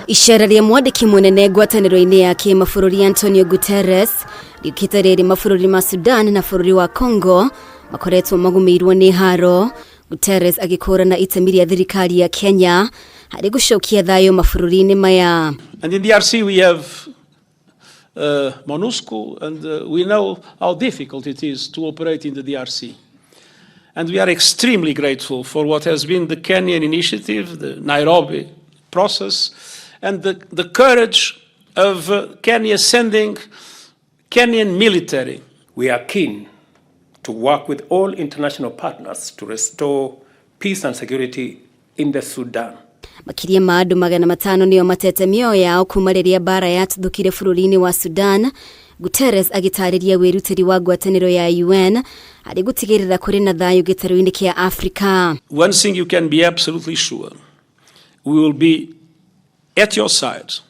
Icera rĩa mwandĩki mũnene ngwatanĩro-inĩ ya kĩmabũrũri Antonio Guterres rĩũkĩte rĩrĩ mabũrũri ma Sudan na bũrũri wa Congo makoretwo magũmĩirwo nĩ haro. Guterres agĩkũrana itemi rĩa thirikari ya Kenya harĩ gũcokia thayũ mabũrũri-inĩ maya. And in DRC we have MONUSCO, and we know how difficult it is to operate in the DRC. And we are extremely grateful for what has been the Kenyan initiative, the Nairobi process, and the courage of Kenya sending Kenyan military. We are keen to work with all international partners to restore peace and security in the Sudan. Makĩria ma andũ 500 nĩo matete mĩoyo yao kuma rĩrĩa mbara yatuthũkire bũrũri-inĩ wa Sudan. Guterres agĩtarĩria wĩrutĩri wa ngwatanĩro ya UN harĩ gũtigĩrĩra kũrĩ na thayũ gĩtarũ-inĩ kĩa Afrika. One thing you can be absolutely sure, we will be at your side.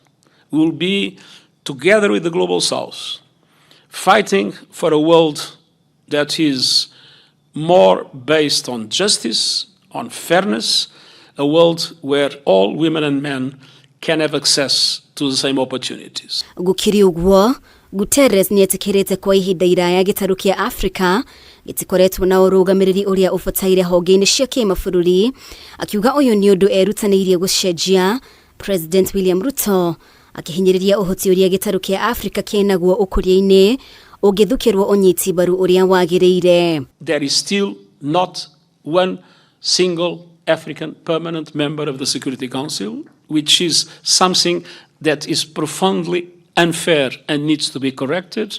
We will be together with the Global South, fighting for a world that is more based on justice, on fairness, a world where all women and men can have access to the same opportunities. Gũkĩrĩ ũguo, Guterres nĩetĩkĩrĩte kwa ihinda iraya gĩtarũ kĩa Afrika gĩtikoretwo na ũrũgamĩrĩri ũrĩa ũbataire honge-inĩ cia kĩmabũrũri, akiuga ũyũ nĩ ũndũ erutanĩirie gũcenjia. President William Ruto akĩhinyĩrĩria ũhoti ũrĩa gĩtarũ kĩa Afrika kĩnaguo ũkũria-inĩ ũngĩthukĩrwo ũnyiti mbaru ũrĩa wagĩrĩire. There is still not one single African permanent member of the Security Council, which is something that is profoundly unfair and needs to be corrected,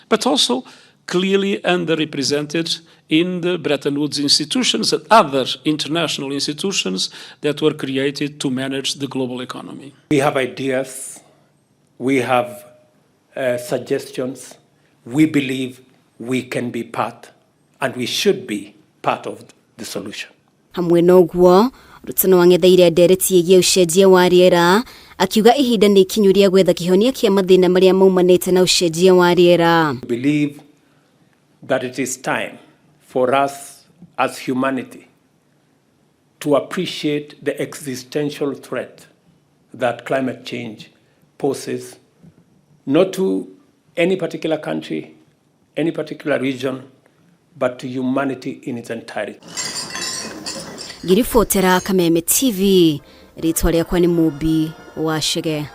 but also clearly underrepresented in the Bretton Woods institutions and other international institutions that were created to manage the global economy. We have ideas, we have suggestions. We believe we can be part and we should be part of the solution. Hamwe na ũguo, Ruto no ang'etheire ndereti ĩgiĩ ũcenjia wa rĩera, akiuga ihinda nĩ ikinyu rĩa gwetha kĩhonia kĩa mathĩna marĩa maumanĩte na ũcenjia wa rĩera. We believe that it is time for us as humanity to appreciate the existential threat that climate change poses, not to any particular country, any particular region, but to humanity in its entirety. Ngĩribotera Kameme TV, rĩtwa rĩakwa nĩ Mũmbi wa Chege.